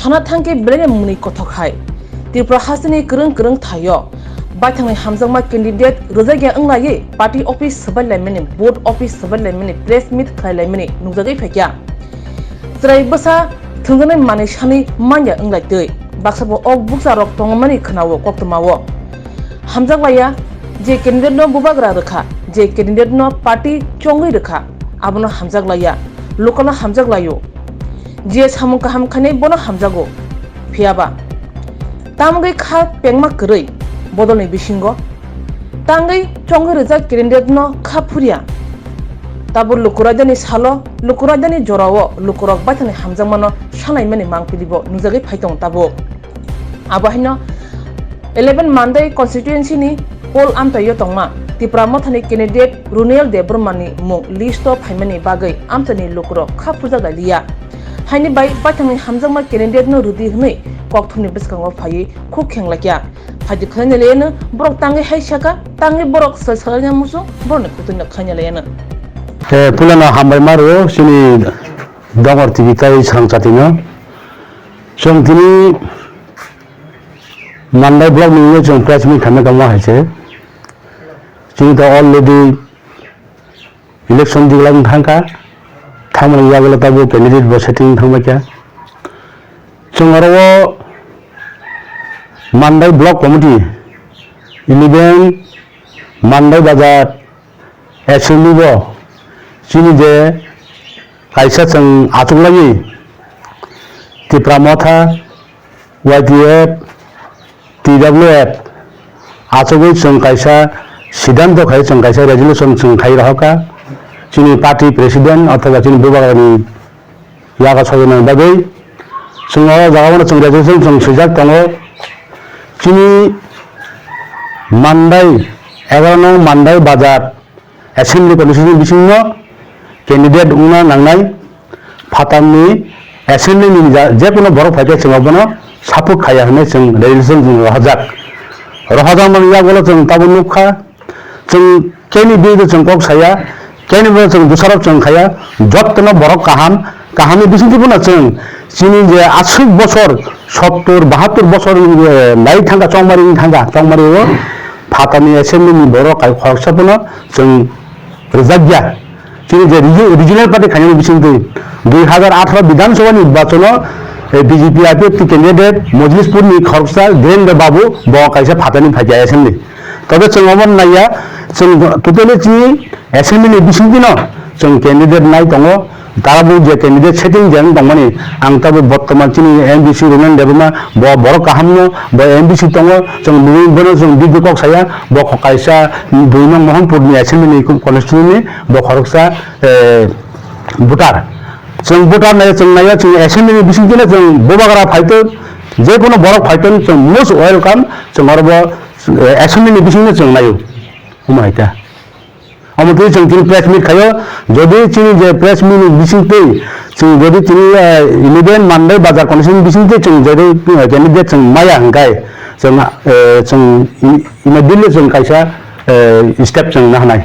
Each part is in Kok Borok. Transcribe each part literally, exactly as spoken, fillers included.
Sana thangkhe belaini mwnwi kothok hai. Tripura hasteni kwrwng kwrwng thaio baithangni hamjakma candidate rwjakya wnglaiwi party office swbai laimani, board office swbai laimani, press meet khlai laimani nukjagwi phaikha. Chwrai bwsa thwngjaknai manwi sanwi manya wnglaitwi. Baksa bo o bukcha rok tongmani khwnao koktwmao. Hamjaklaiya, je candidate no bubagra rwkha, je candidate no party chongwi rwkha, abono hamjaklaiya, local no hamjaklaio. Je samung kaham khainai bono hamjago. Phiyaba tamgwi kha pengma kwrwi bodolni bisingo tangwi chongwi rijak candidate no kha phurya. Tabuk lukurajani salo, lukurajani jorao lukurok baithangni hamjakmano salaimani mangpilibo nujagwi phai tongo tabuk. Abo haino eleven Mandai constituency ni poll amchaio tongma Tipra Mothani candidate Runel Debbarma ni mung list o phaimani bagwi amchaini lukurok kha phurjak lailiya. Haini bai baithangni hamjakma candidate no rwdi hwnwi kokthumni bwskango phaiwi khuk khenglakya. Phaidi khlaina laiano borok tangwi hai saka, tangwi borok sal salai musu borokni kutui no khaina laiano. Te pulano hambai ma rwo chini Dongor T V tai Srang Chatino. Chwng tini Mandai block ni wngwi chwng press meet khaina tongma hai se. Chini to already election digla wng thangkha, thangmani yagulo tabuk candidate bo setting thangbaikha. Chwng oro o Mandai Block Committee, eleven Mandai Bazar Assembly bo chini je kaisa chwng achuklaiwi Tipra Motha, Y T F, T W F achugwi chwng kaisa siddhanto khai, chwng kaisa resolution chwng khai rohorkha chini party president othoba chini bubagrani yago sojana bagwi. Chwng o jagao no chwng resolution chwng swijak tongo, chini Mandai, egaroh nong Mandai Bazar Assembly constituency bisingo candidate wngna nangnai phatarni assembly ni ja-, jekunu borok phaikhe chwng abono support khaiya hwnwi chwng resolution chwng rohorjak. Rohorjakmani yagulo chwng tabuk nukha, chwng keni birudo chwng kok saya, keni birudo chwng dusarok chwng khaya, jottono borok kaham, kahamni bisingtwi bono chwng chini je aswk bosor, sottor bahattor bosor, eh, nai thangkha, chongmari wng thangkha, chongmari o phatarni assembly ni borok kai khoroksa bono chwng rwjakya. Chini je regi-, regional party khainani bisingtwi dui hazar atharo Bidhan Sabha ni nirbachono, eh, B J P I P F T candidate Mojlispur ni khoroksa Dhirendra Babu bo kaisa phatarni phaikha assembly. Tobe chwng omo naiya, chwng totally chini assembly ni bisingtwi no chwng candidate nai tongo. Tabuk je candidate setting je wng tongmani, ang tabuk bottoman chini M D C Ronen Debbarma bo borok kaham no, bo M D C tongo, chwng nugwi bono chwng bidhi kok saya, bo kaisa dui nong Mohanpur ni assembly ni constituency ni bo khoroksa, eh, voter. Chwng voter nai chwng naiya chwng assembly ni bisingtwi no chwng bubagra phaito, jekunu borok phaito chwng most welcome, chwng oro bo, eh, assembly ni bisingtwi chwng naio. Omo hai ta. Omo twi chwng tini press meet khaio, jodi chini je press meet ni bisingtwi chwng jodi tini, eh, eleven Mandai Bazar constituency bisingtwi chwng jodi, eh, candidate chwng maya hwnkhe chwng, eh, chwng i-, immediately chwng kaisa, eh, step chwng nahanai.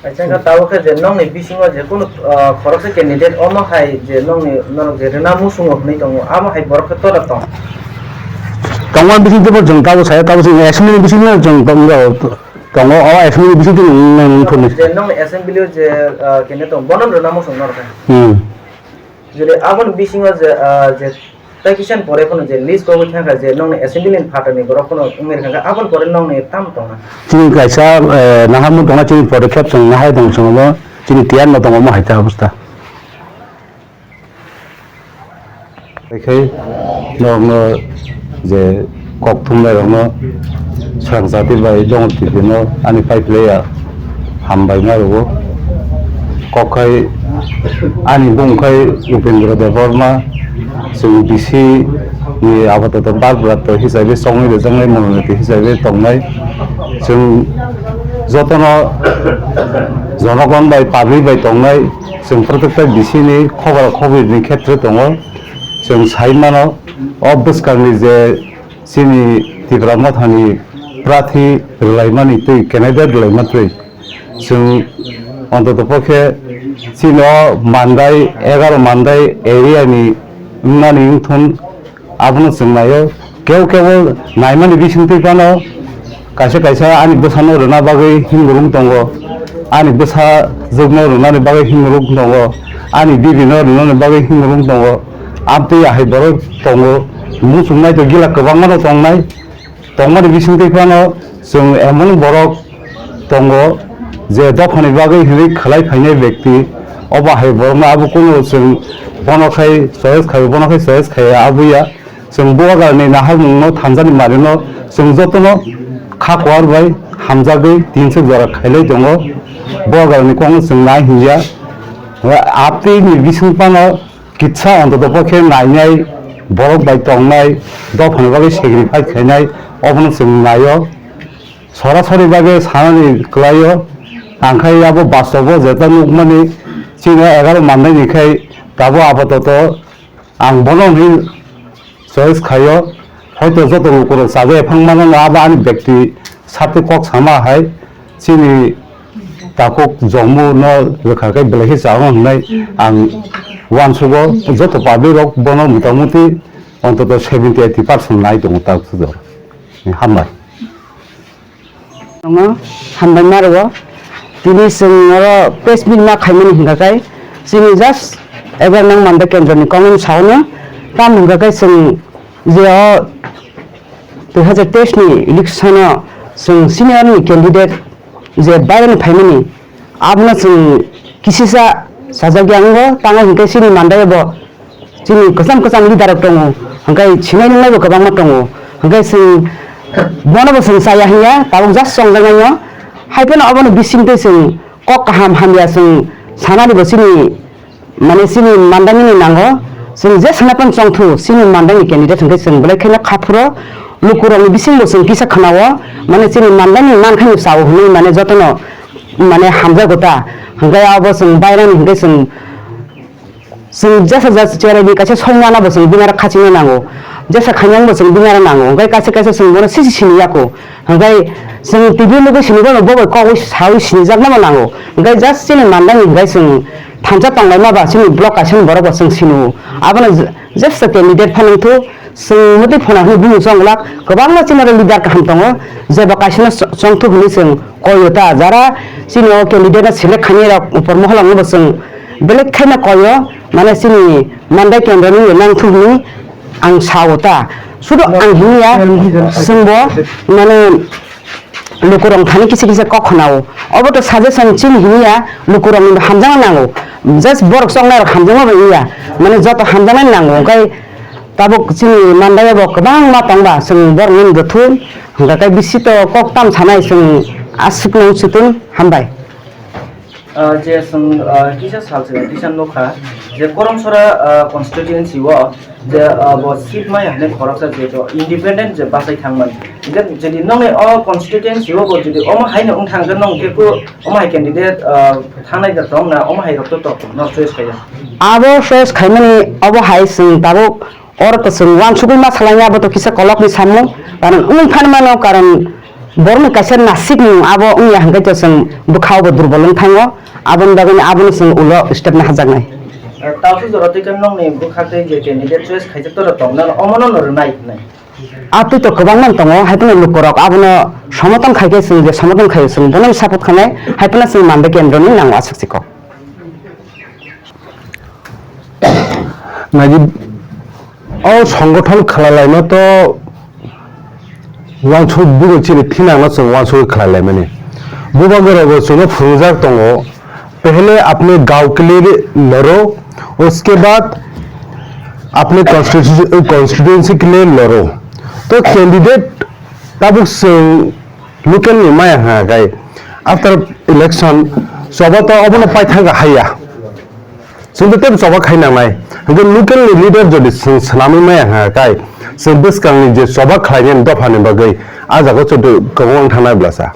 Kaisa wngkha tabuk khe je nokni bisingo je kunu, ah, khoroksa candidate omo hai je nokni norok je rwna muchungo hwnwi tongo, amo hai borok khe tola tong? Tongma bisingtwibo chwng tabuk saya, tabuk chwng assembly bisingtwi chwng tongo, tongo, o assembly bisingtwi nang, nang, nang thumwi. Je nokni assembly o je, ah, candidate tong, bono rwna muchung norok khe? Hmm. Jodi aboni bisingo je, ah, je tei kisa ni pore phano je list kogwi thangkha je nokni assembly ni phatarni borok phano wngwi rwkha, aboni pore nokni tamo tongna? Chini kaisa, eh, naharmung tongna chini podokkhep chwng nahai tong chwng bo chini tiyar no tongo omo hai ta obostha. Tei khe norokno je kok thumnairokno Srang Chati bai Dongor T V no ani pai phlaiya hambai ma rwo. Kok khai ani bung khai Upendra Debbarma, chwng D C ni apatot bharprapto hisabe chongwi rwjaknai, mononito hisabe tongnai. Chwng jotono jonogon bai public bai tongnai, chwng protekta D C ni khobor khobirni khetre tongo. Chwng sai mano, o bwskangni je chini Tipra Mothani prathi rwlaimani twi, candidate rwlaima twi, chwng ontotopokhe chini o Mandai, egaro Mandai area ni Nani wngthun, abono chwng naio. Kebo kebo naimani bisingtwi phano kaisa kaisa ani bwsano rwna bagwi himrwng tongo, ani bwsajwkno rwnani bagwi himrwng tongo, ani bibino rwnani bagwi himrwng tongo. Amtwi ahai borok tongo, muchungnai to gila kwbangmano tongnai. Tongmani bisingtwi phano chwng emon borok tongo, je dophani bagwi hinwi khlai phainai bekti, obo hai borokno abo kunu chwng bono khai choice khai, bono khai choice khai abo ya. Chwng Bubagrani naharmungno thanjani marino chwng jotono kha kuar bai hamjagwi tinsuk jora khailai tongo. Bubagrani kokno chwng nai hinya. Aptwi ni bising phano Kitsa ontoto pokhe nainai, borok bai tongnai, dophani bagwi sacrifice khainai, obono chwng naio. Sorasori bagwi sanani kwlaio, ang khai abo bastobo jeta nukmani, chini egaroh mandaini khai tabuk apatoto ang bono hwnwi choice khaio. Hoito joto lukurok chajakya phang mano, abo ani bekti satwi kok sama hai. Chini takhuk jongmu no rwkha khe belai khe chao hwnwi ang uansugo. Joto public rok bono motamuti ontoto seventy eighty percent nai tongo takhuk jora. Hambai. Tongo, hambai ma rwo. Tini chwng oro press meet ma khaimani hwnkha khe chini just ebar nang manda kendro ni kok no sao no. Tamo hwnkha khe chwng je o dui hazar teis ni election o chwng senior ni candidate je bairani phaimani, abono chwng kisisa sajagya wngo, tamo hwnkhe chini mandai bo chini kwcham kwcham leader rok tongo, hwnkhe sinai nungnai bo kwbangma tongo, hwnkhe chwng bono bo chwng chaya hinya, tabuk just chongjaknaino, hai phano obono bisingtwi chwng kok kaham hamya chwng sanani bo chini Mane chini mandani ni nango, chwng je sana pan chongthu, chini mandani candidate hwnkhe chwng belai kheno khaphuro, lukurokni bisingo chwng kisa khwnao, mane chini mandani mankha ni sao hwnwi mane jotono mane hamjago ta, hwnkhe abo chwng bairani hwnkhe chwng, chwng jesa jesa cherai ni kaisa songmana bo chwng bini aro khachingna nango, jesa khainang bo chwng bini aro nango, hwnkhe kaisa kaisa chwng bono sisi sini yako. Hwnkhe chwng T V nugwi sini bono bo bai kogwi sawi sinijaknabo nango. Hwnkhe just chini mandani hwnkhe chwng thansa tonglaima ba chini block kaisa ni borok bo chwng sino. Abono je-, jesa candidate phanangthu chwng mwtwi phano hwnwi bumung chonglak. Kwbangma chini oro leader kaham tongo. Jeba kaisa no cho-, chongthu hwnwi chwng koio ta. Jara chini o candidate no select khainai rok upor mohol no bo chwng belai khaino koio. Mane chini mandai kendro ni nangthu hwnwi ang sao ta. Sudu ang hinya chwngbo mane lukurok thani kisa kisa kok khwnao. Obo to suggestion chini hinya lukurok ni hamjakna nango. Just borok choknai rok hamjakma bai ya. Mane joto hamjaknai nango. Hwnkhe tabuk chini mandai bo kwbangma tongba chwng borok ni gothu. Hwnkhe bisi to kok tam sanai chwng aswk nang chutun hambai. Ah, je chwng, ah, kisa sal se kisa nukha je Koromsora, ah, constituency o je, ah, bo seat maya hwnwi khoroksa je to independent je bachai thangmani. Jodi nongni o constituency o bo jodi omo hai no wng thang khe nong khe ku omo hai candidate, ah, thangnai da tong na omo hai rok to tok no choice khaio. Abo choice khaimani obo hai chwng tabuk Oro to chwng uansugwi ma salai ya, abo to kisa kolokni samung, karon wng phan mano, karon borokni kaisa nasikmung abo wngya hwnkhe to chwng bwkhao bo durbol wng thango, aboni bagwino abono chwng ulo step naharjaknai. Tausu jora tei khe nokni bwkha tei je candidate choice khaijak toro tong, nang omono no rwnai hwnwi. Atwi to kwbangma tongo, hai phano lukurok abono somoton khai khe chwng je somoton khaio chwng bono support khanai, hai phano chwng manda kendroni nango aswk chikok. Naidi, o songgothon khlai laima to uansuk bugo chini thinangno chwng uansugwi khlai laimani. Bubagra bo chwngno phunukjak tongo, "Pehle apne gaon ke liye lado, uske baad apne constituency, constituency ke liye lado." To candidate tabuk chwng local ni maya hwnka khe after election choba to obono paithakga haiya. Chwng to tebo choba khai nangnai. Hwnkhe local ni leader jodi chwng swnamwi maya hwnka khe chwng bwskangni je choba khlainani dophani bagwi a jaga chwng to kwbangma wng thangnai bwlasa.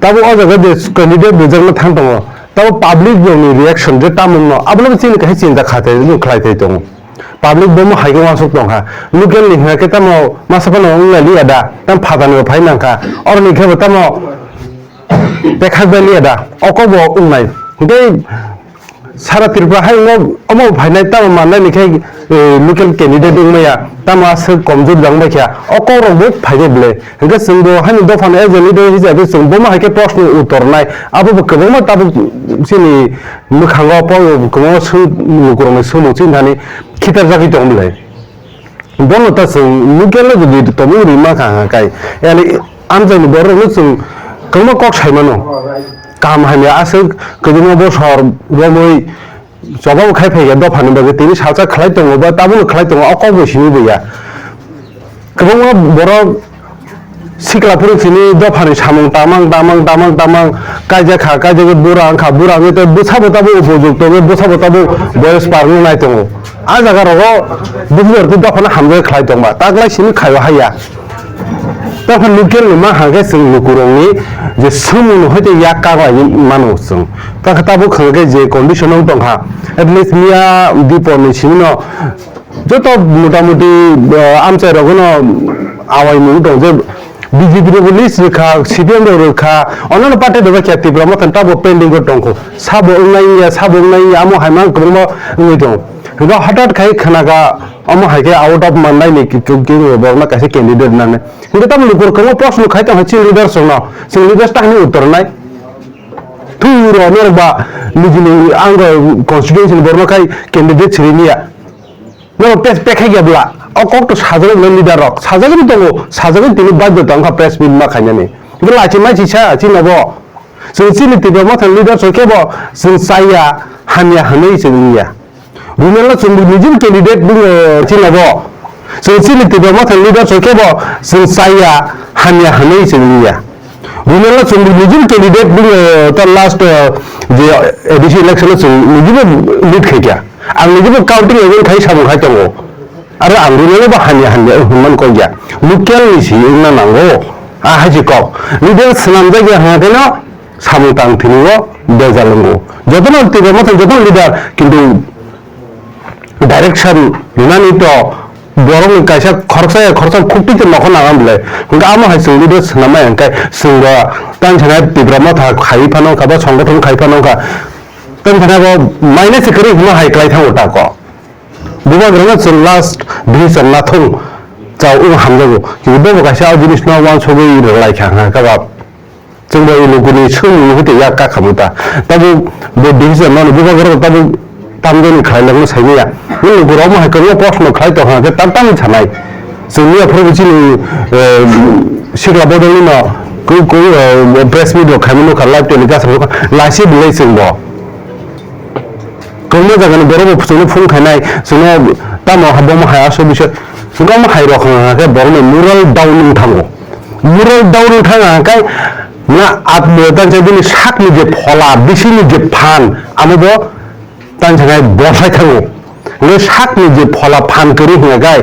Tabuk o jaga je candidate rijakna thang tongo, tabuk public rokni reaction je tamo wngno abono chini kaisa chinta khatai khlai thai tongo. Public bomo hai khe uansuk tong kha. Local ni hwnka khe tamo masa phano wng lai liya da, tamo phatani bo phai nang kha. Oroni khe bo tamo pekhak bai liya da, o kok bo wng nai. Hwnkhe Sara Tripura hai omo, omo phainai tamo mannai ni khe, eh, local candidate wngmaya, tamo aswk komjor jang bai kha, o kok rok bo phai de ble. Hwnkhe chwng bo haino dopha no as a leader hisabe chwng bomo hai khe proshno uttor nai, abo bo kwbangma tabuk chini mwkhango kwbangma swng, lukurokni swngmung chini thani khitar jagwi tong ble. Bono ta chwng local no jodi tongmung rima kha hwnka khe, yani amchaini borok no chwng kwbangma kok sai mano. Kaham hamya aswk kwbangma bosor romwi choba bo khai phaikha dophani bagwi, tini salsa khlai tongo ba tabukno khlai tongo, o kok bo simi bo ya. Kwbangma borok sikla phuru chini dophani samung tamang, tamang, tamang, tamang, kaijak kha, kaijak bura wngkha, bura wngwi tei bwsa bo tabuk upojukto wngwi bwsa bo tabuk boyes par wngwi nai tongo. A jaga rogo buphuru dophano hamjagwi khlai tongba, taklai simi khaio haiya. Tei local ni ma hangkhe chwng lukurokni je swngmung no hoite yak kaglai mano chwng. Tei tabuk hwnkhe je condition o tongkha, at least miya dipor ni simi no joto motamuti, eh, amchai rok no awai mung tong je B J P rok list rwkha, C P M rok rwkha, onno party rok khe Tipra Motha tabo pending o tongkho. Sabo wngnai ya, sabo wngnai ya, amo hai mang kwbangma wngwi tongo. Hwnkhe hothat khai khwnaga omo hai khe out of mandai ni ki, ki, ki, borokno kaisa candidate nani. Hwnkhe tamo lukur kwbangma proshno khai tongkha chini leaders rokno. Chini leaders tahini uttor nai. Thu ro norok ba nijini ang constituency ni borokno khai candidate siri niya. Norok pes pekha ya bla. O kok to sajagwi le leader rok. Sajagwi tongo. Sajagwi tini badhyota wngkha press meet ma khainani. Hwnkhe lachi mai chisa chini bo. Chwng chini Tipra Motha leaders rok khe bo chwng chaya hamya hwnwi chwng wngya. Runela chwng bo nijini candidate bwngo chini bo. Chwng chini Tipra Motha leaders rok khe bo chwng chaya hamya hwnwi chwng wngya. Runela chwng bo nijini candidate bwngo ta last, uh, je A D C election o chwng nijini lead khaikha. Ang nijini counting agent khai samung khai tongo. Aro ang runela bo hamya hamya hwnman kok ya. Local ni si wngna nango. A hai si kok. Leader swnamjak ya hwnga kheno samung tang thini o bejal wngo. Jotono Tipra Motha jotono leader, kintu direction rinani to borokni kaisa khoroksa ya khoroksa khukti khe nokho nangam bwlai. Hwnkhe amo hai chwng leader swnamai hwnkhe chwngbo tani sanai Tipra Motha khai phano wngkha ba songothon khai phano wngkha. Tani sanai bo maina se kwrwi hwnma hai klai thango tako. Bubagrano chwng last decision nathung chao wng hamjago. Kintu bobo kaisa o jinisno uansugwi rwlaikha hwnkha khe ba. Chwngbo i lukuni swngmung hwtwi yak kakhamu ta. Tabuk bo decision mano bubagrano tabuk tamjani khlailangno saimanya. Bo lukurok omo hai kwbangma proshno khlai tongkha khe tam tamni sanai. Chwng miya phuru chini, eh, sikla bodolnino ku, ku, eh, press meet rok khaimani nukha, live telecast rok nukha, laisi belai chwngbo. Kwbangma jagani borok bo chwngno phone khainai, chwngno tamo ha, bomo hai aswk bisa, chwngno omo hai rok hwnka khe borokni moral down wng thango. Moral down wng thang khe na atmo tang khe bini sakni je phola, bisingni je phan, amo bo tang khe bosai thango. Le sakni je phola phan kwrwi hwnka khe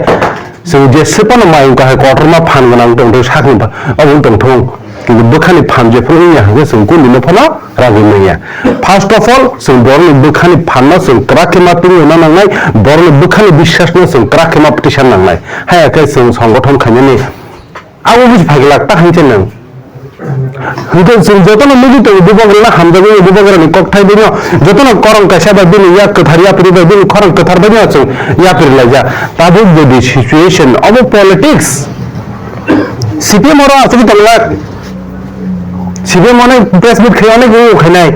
chwng je se phano mayung kahai kotorma phan gwnang tongthok sakni pha-, obo wng tongthok. Kintu bwkhani phan jephru wngya hwnkhe chwng kundino phano ragwi manya. First of all, chwng borokni bwkhani phanno chwng kwrak khe ma tungna nangnai, borokni bwkhani biswasno chwng kwrak khe ma tisa nangnai. Haya khe chwng songothon khainani abo buji phaikhe lak ta hinwi nang. Hwnkhe chwng jotono nugwi tongo, Bubagrano hamjagwi, Bubagrani kokthai baino, jotono korong kaisa bai bini yak kwthar yapri bai, bini khorang kwthar baino chwng yapri laijak. Tabuk jodi situation obo politics, C P M oro aswk tonglak. C P M onek press meet khai onek wng khainai.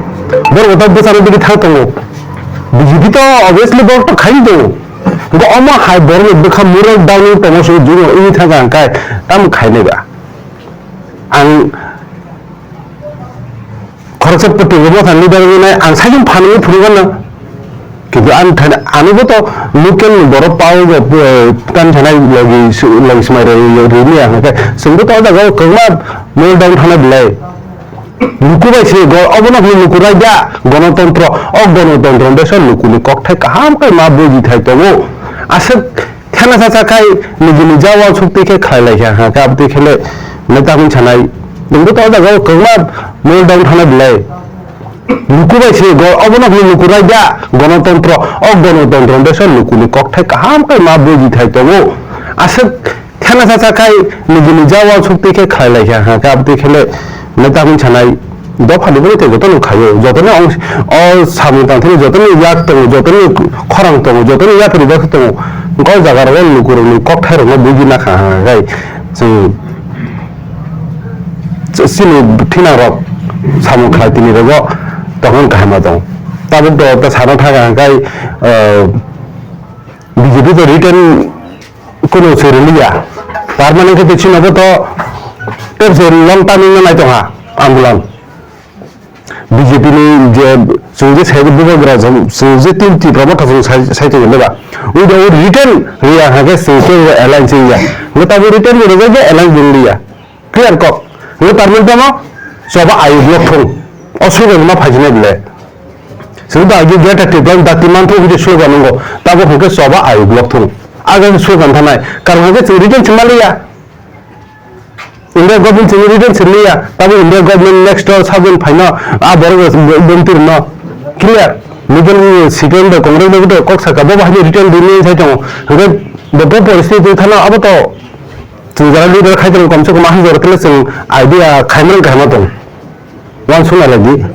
Borok ta bwsano digi thang tongo. B J P to obviously borok to khai tongo. Hwnkhe omo hai borokni bwkha moral down wng tongo se juno wngwi thangkha hwnkhe tamo khainai ba. Ang khoroksa pwtwi bo motha leader wngwi nai ang sakhe phan wngwi phunukgano. Kintu ani thani, ani bo to local ni borok pao bo, eh, tani thani logi, logi swmai rok rini ang khe chwng bo to o jaga o kwbangma mel down thana belai. Luku bai se go, obono hwnwi luku raida, gonotontro, o gonotontro de se lukuni kokthai kaham khai ma buji thai tongo. Aswk thana cha cha khai nijini jawa sukti khe khlai lai kha, ha, khe abtwi khe le neta hwn sanai. Nwng bo to o jaga o kwbangma mel down thana belai. Luku bai se go, obono hwnwi luku raida, gonotontro, o gonotontro de se lukuni kokthai kaham khai ma buji thai tongo. Aswk thana cha cha khai nijini jawa sukti khe khlai lai kha, ha, khe abtwi khe le neta hwn sanai. Dopha ni bwrwi tei jotono khaio, jotono ang o samung tangthani, jotono yak tongo, jotono khorang tongo, jotono yapri dopha tongo. Kok jaga rogo lukurokni kokthai rokno bugi nakha hai chwng chini thinang rok samung khlai tini rogo tongmani kaham ma tong. Tabuk do ta sana thaga hangkai, eh, B J P to written kuno se rwliya. Permanent khe chini bo to tebse long time no nai tongha andolan. B J P ni je chwng je sai bubagra jang chwng je tin Tipra Motha chwng sai, sai tongmani ba. Without written riya hake chwng se alliance ya. Ngo ta written riya je alliance ding riya. Clear kok. Ngo tarmani tamo choba ayu block thung. O slogan ma phajinai bile. Chwng da agi gate tip lang dati man thung je slogan ngo. Tabo hake choba ayu block thung. Aga slogan thanai. Karon hake chwng written chwng maliya. India government chini written simi ya, tabo India government next door sabjin phaino, a borok bumtir no clear. Legal second de Congress de kok saka bo bahai written dini sai tongo. Hingke bo bo poristiti thana abo to chwng jara leader khai tongo, komse kom ahai jora tele chwng idea khaimani kahima tong. Wan suna lagi.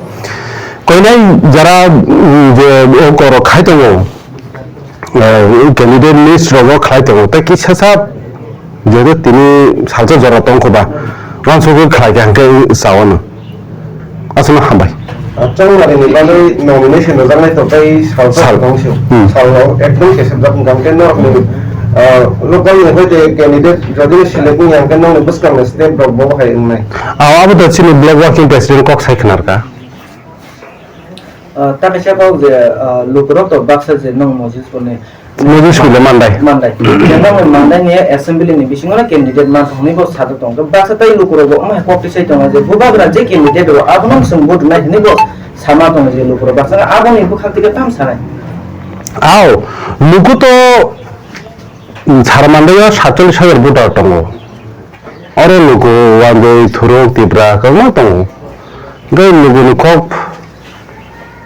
Koinai jara, mm, je o koro khai tongo. Eh, candidate list rogo khlai tongo, tei kisa sa jehetu tini salsa jora tongkho ba, uansugwi khlai kha hwnkhe sao no. Aswkno hambai. Ah, Chongmari ni bagwi nomination rwjaknai to tei salsa Sal. Tong sio. Hmm. Salo ekdom kesep jak hwnkha hwnkhe norokni, ah, local ni hoite candidate jodi select wngya hwnkhe nokni bwskangni step rok bo hai wngnai. Ah, abo to chini block working president kok sai khwnarkha. Ah, ta kaisa kok je, ah, lukurok to baksa je nong Moses Kone. Moses Kone mandai. Mandai. Je nong mandai ni assembly ni bisingo na candidate man thangni bo sado tong. Baksa tai lukurok bo omo kok tisai tongo je bubagra je candidate ro abono swng vote nai hini bo sama tongo je lukurok baksa na aboni bukhak dige tam sanai. Aw, luku to sara mandai o satchollis hajar voter tongo. Oro luku Wanjoi, Thuruk, Tipra kwbangma tongo. Hwnkhe lukuni kok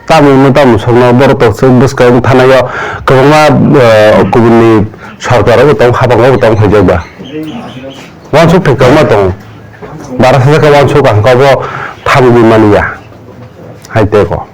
tamo hwnwi tamo sokno borok toksa bwskang thanaio kwbangma, eh, kubunni sorkar bo tong, hapang bo tong phaijak ba. Uansuk thai kwbangma tongo. Bara sajak khe uansuk ang kok bo thamwi mani ya. Hai tei ko.